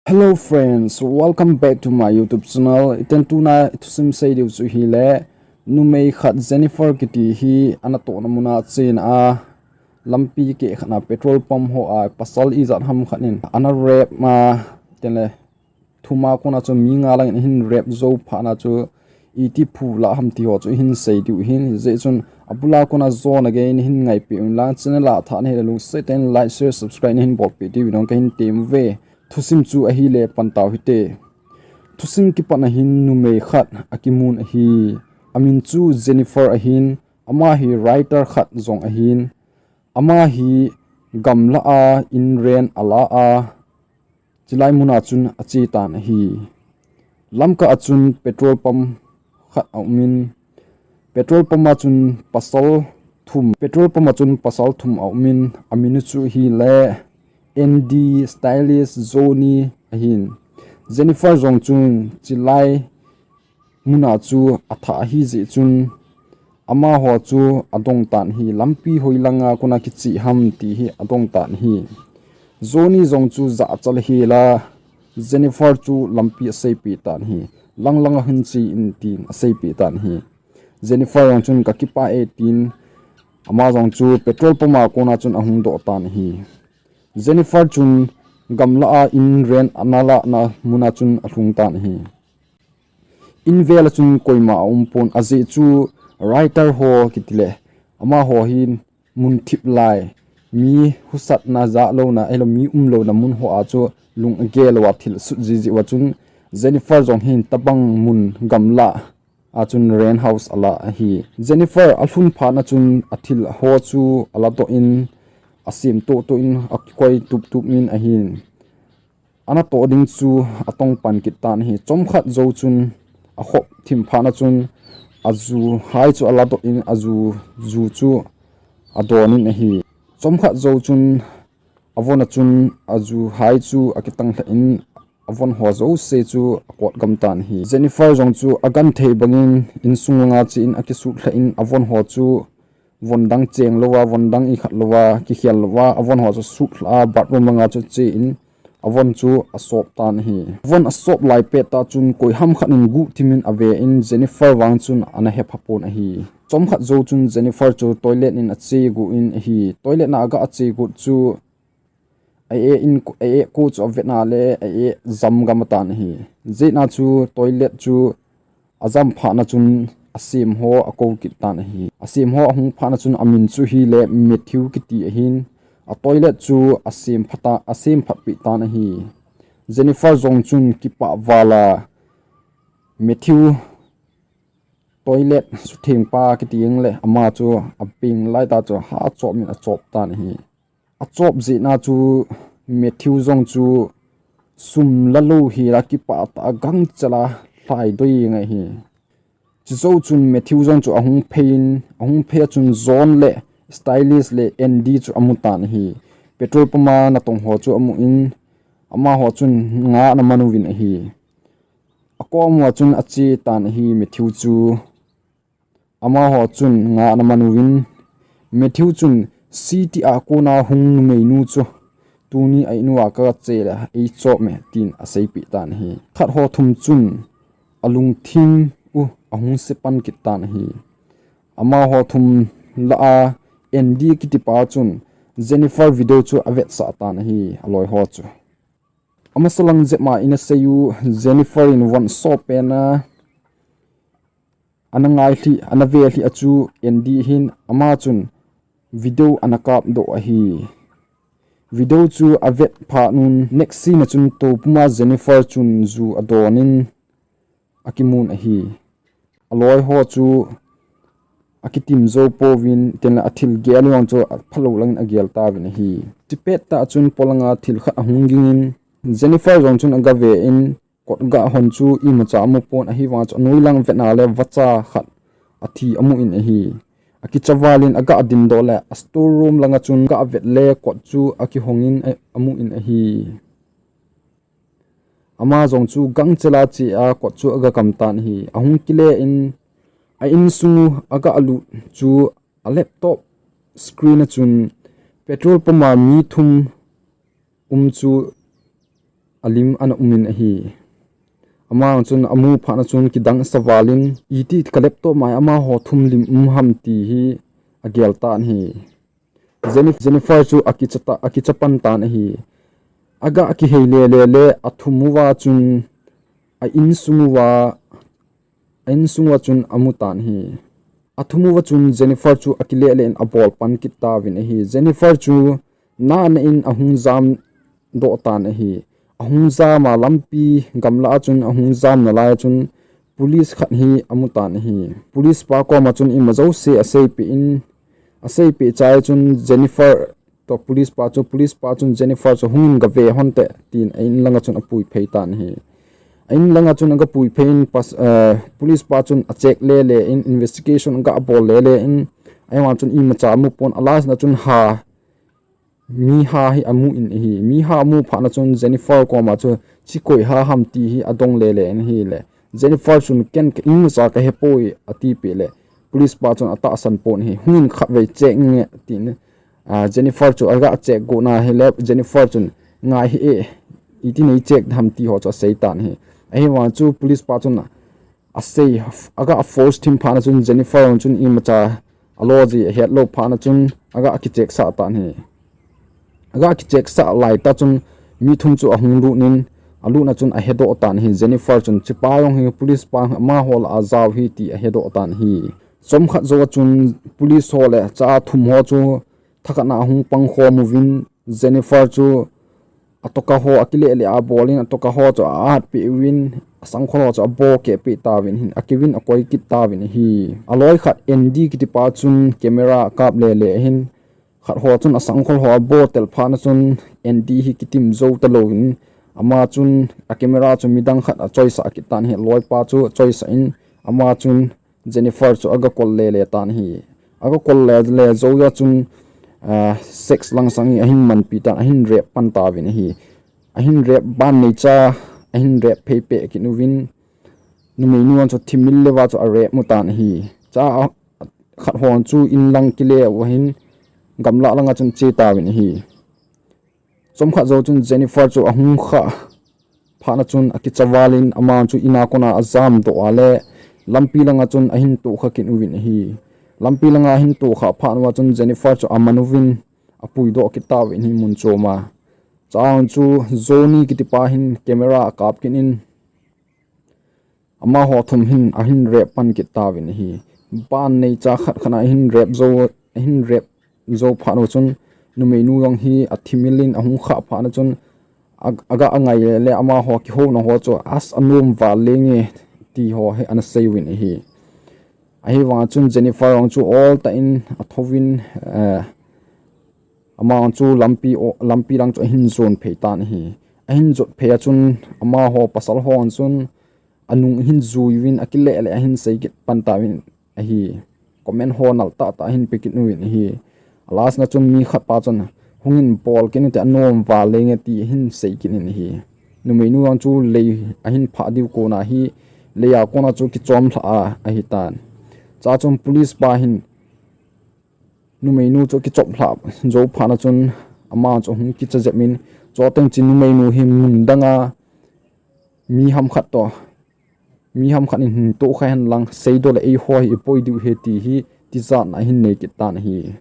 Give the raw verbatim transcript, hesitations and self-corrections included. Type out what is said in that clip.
Hello friends, welcome back to my YouTube channel. Iten tuna i thusim sei diu chu hile, numei khat Jennifer kiti hi anatohna muna achen a, lampi keh khat na petrol pump ho a pasal ijat ham khat in ana rape ma, iten le thum a kona chu mi nga lang in ahin rape jou phat na chu iti phu la ham ti ho chu ihin sei diu hin, hijeh chun abul a kona jona gei nahin ngaipeh un lang, channel a thah nahi le lungset tah in like, share, subscribe nahin bolpeh diu in kahin tem uve. Thusim chu ahile pan tau hite. Thusim kipat na hin numei khat akimun ahi. Amin chu Jennifer ahin, ama hi writer khat jong ahin. Ama hi gamla a in rent ala a, chilai muna chun ache tan ahi. Lamkah a chun petrol pump khat aumin, petrol pump a chun pasal thum, petrol pump a chun pasal thum aumin, amin u chu hile Andy, Stylish, Johnny ahin. Jennifer jong chun chilai muna chu athah ahijeh chun amaho chu adong tan ahi, lampi hoi langa kona kiche ham ti hi adong tan ahi. Johnny jong chu jahcha le hel a Jennifer chu lampi aseipeh tan ahi, lang langa hin che in tin aseipeh tan ahi. Jennifer jong chun kakipah e tin ama jong chu petrol pump a kona chun ahung doh tan ahi. Jennifer chun gamla a in rent ana lahna muna chun alhung tan ahi. In vel a chun koima aumpon, ajeh chu writer ho kiti le amaho hin mun thip lai, mi husatna jahlouna ahilou mi umlouna mun ho a chu lung agel uva thil sut jiji uva chun Jennifer jong hin tabang mun gamla a chun rent house ala ahi. Jennifer alhun phat na chun athil ho chu aladoh in, asem tohtoh in, akikoi tuptup in ahin. Anatoh ding chu atong pan kit tan ahi. Chomkhat jou chun akhop thim phat na chun aju hai chu aladoh in, aju ju chu adon in ahi. Chomkhat jou chun avon a chun aju hai chu akitang lhah in, avon ho jouse chu akot gam tan ahi. Jennifer jong chu agenthei bangin insung langa che in akisut lhah in, avon ho chu von dang cheng louva, von dang ikhat louva, kikhel louva, avon ho chu sut lhah a, bathroom langa chu che in, avon chu asop tan ahi. Avon asop lai pettah chun koiham khat in guhthim in ave in, Jennifer vang chun ana hepha pon ahi. Chomkhat jou chun Jennifer chu toilet in ache got in ahi. Toilet na aga ache got chu a-eh in, a-eh ko chu avet na le a-eh jam gam atan ahi. Jeh na chu toilet chu ajam phat na chun asem ho akou kit tan ahi. Asem ho ahung phat na chun amin chu hile Matthew kiti ahin, atoilet chu asem phat a, asem phat peh tan ahi. Jennifer jong chun kipah val a Matthew toilet suthengpa kiti jeng le ama chu abeng lai tah chu ha achop in achop tan ahi. Achop jeh na chu Matthew jong chu sum lalou hel a kipah tah a gangchel a lhai doi jeng ahi. Chujou chun Matthew jong chu ahung phei in, ahung phei a chun John le Stylish le Andy chu amu tan ahi. Petrol pump a natong ho chu amu in, amaho chun nga ana man uvin ahi. Akom uva chun ache tan ahi Matthew chu. Amaho chun nga ana man uvin, Matthew chun, "City a kona hung numeinu chu tuni a in uva kache le eichop e," tin aseipeh tan ahi. Khat ho thum chun alungthim u ahung se pan kit tan ahi. Amaho thum lah a Andy kitipa chun Jennifer video chu avetsah tan ahi, aloi ho chu. Amasa lang jep ma ina seiyu, Jennifer in von sop pen a ana ngai lhih, ana ve lhih a chu Andy hin ama chun video ana kap doh ahi. Video chu avet phat un next scene a chun toupuma Jennifer chun ju adon in akimun ahi. Aloi ho chu akitim jou pouvin, tengle athil gel jong chu aphalou langin agel tauvin ahi. Chupet tah chun polanga thil khat ahung ging in, Jennifer jong chun aga ve in, kot gah hon chu imacha amu pon, ahivang chu anoi lang vet na le vacha khat athi amu in ahi. Akicha val in aga din doh le, a store room langa chun aga vet le kot chu akihong in amu in ahi. Ama jong chu gangchel a che a kot chu aga kam tan ahi. Ahung kile in, a insung u aga lut chu a laptop screen a chun petrol pump a mi thum um chu alim ana umin ahi. Ama chun amu phat na chun kidang sa valin, iti ka laptop mai amaho thum lim um ham ti hi agel tan ahi. Jennifer chu akicha pan tan ahi. Aga kihei lele le athum uva chun a insung uva, a insung uva chun amu tan ahi. Athum uva chun Jennifer chu akilele in abol pan kit tauvin ahi. Jennifer chu nana in ahung jam doh tan ahi. Ahung jam a lampi gamla a chun ahung jam nalai a chun police khat hi amu tan ahi. Police pa koma chun ima jouse aseipeh in, aseipeh chai chun Jennifer to police pa chu, police pa chun Jennifer chu hungin gave hon te tin a in langa chun apui phei tan ahi. A in langa chun aga pui phei in police pa chun a check lele in, investigation aga bol lele in, ahivang chun imacha amu pon, a last na chun ha, mi ha hi amu in ahi. Mi ha amu phat na chun Jennifer koma chu chi koi ha ham ti hi adong lele in ahile, Jennifer chun ken ka imacha kahepoi atipeh le, police pa chun atahsan pon ahi. Hungin khatvei check nge tin Jennifer chu aga check go na hile, Jennifer chun ngai hih e, iti nei check ham ti ho chu asei tan ahi. Ahivang chu police pa chun asei, aga force thim phat na chun Jennifer chun imacha alo ji ahetlou phat na chun aga kicheck sah tan ahi. Aga kicheck sah laitah chun mi thum chu ahung lut in, alut na chun ahedoh tan ahi. Jennifer chun chipa jong hi police pa amaho lah a jao hi ti ahedoh tan ahi. Chomkhat jou a chun police ho le cha thum ho chu thakhat na ahung pangkhom uvin, Jennifer chu atoka ho akilele a bol in, atoka ho chu a-atpeh uvin, asangkhol ho chu abohkeh peh tauvin ahin, akiuvin akoi kit tauvin ahi. Aloi khat Andy kitipa chun camera akap lele ahin, khat ho chun asangkhol ho abotel phat na chun Andy hi kitim jou talouvin, ama chun a camera chu midang khat achoisah kit tan ahi. Loipa chu achoisah in, ama chun Jennifer chu aga kol lele tan ahi. Aga kol lele jou a chun sex langsang hi ahin manpi tan, ahin rape pan tauvin ahi. Ahin rape, ban neicha ahin rape phei peh kit uvin, numeinu chu thimil leuva chu arape mu tan ahi. Cha khat hon chu inlang kile uva hin gamlah langa chun che tauvin ahi. Chomkhat jou chun Jennifer chu ahung khah phat na chun akicha valin, ama chu ina kona ajamdoh a le lampi langa chun ahin tohkha kit uvin ahi. Lampi langa ahin tohkha phat uva chun Jennifer chu aman uvin apuidoh kit tauvin ahi mun chom a. Chua chu Johnny kitipa hin camera akap kit in, amaho thum hin ahin rape pan kit tauvin ahi. Ban neicha khat khat a ahin rape jou phat uva chun numeinu jong hi athimil in ahung khah phat na chun aga ngai le amaho kihouna ho chu as anom val lenge ti ho hi ana sei uvin ahi. Ahivanga chun Jennifer jong chu oltah in athouvin, ama chu lampi lang chu ahin jon phei tan ahi. Ahin jot phei a chun amaho pasal hon chun anung ahin jui uvin akilele ahin sei kit pan tauvin ahi. Comment ho nal tahtah ahin pe kit uvin ahi. A last na chun mi khat pa chun hungin bol kit ute, anom val lenge ti ahin sei kit in ahi. Numeinu jong chu lei ahin phah diu kona hi, lei a kona chu kichom lhah a ahitan. Chua chun police pa hin numeinu chu kichop lhah jou phat na chun ama chu hung kicha jep in, chuteng chun numeinu hi mun danga mi ham khat toh, mi ham khat in hin tohkha hen lang, seidoh le eiho hi ipoi diu ahi ti hi tijatna ahin nei kit tan ahi.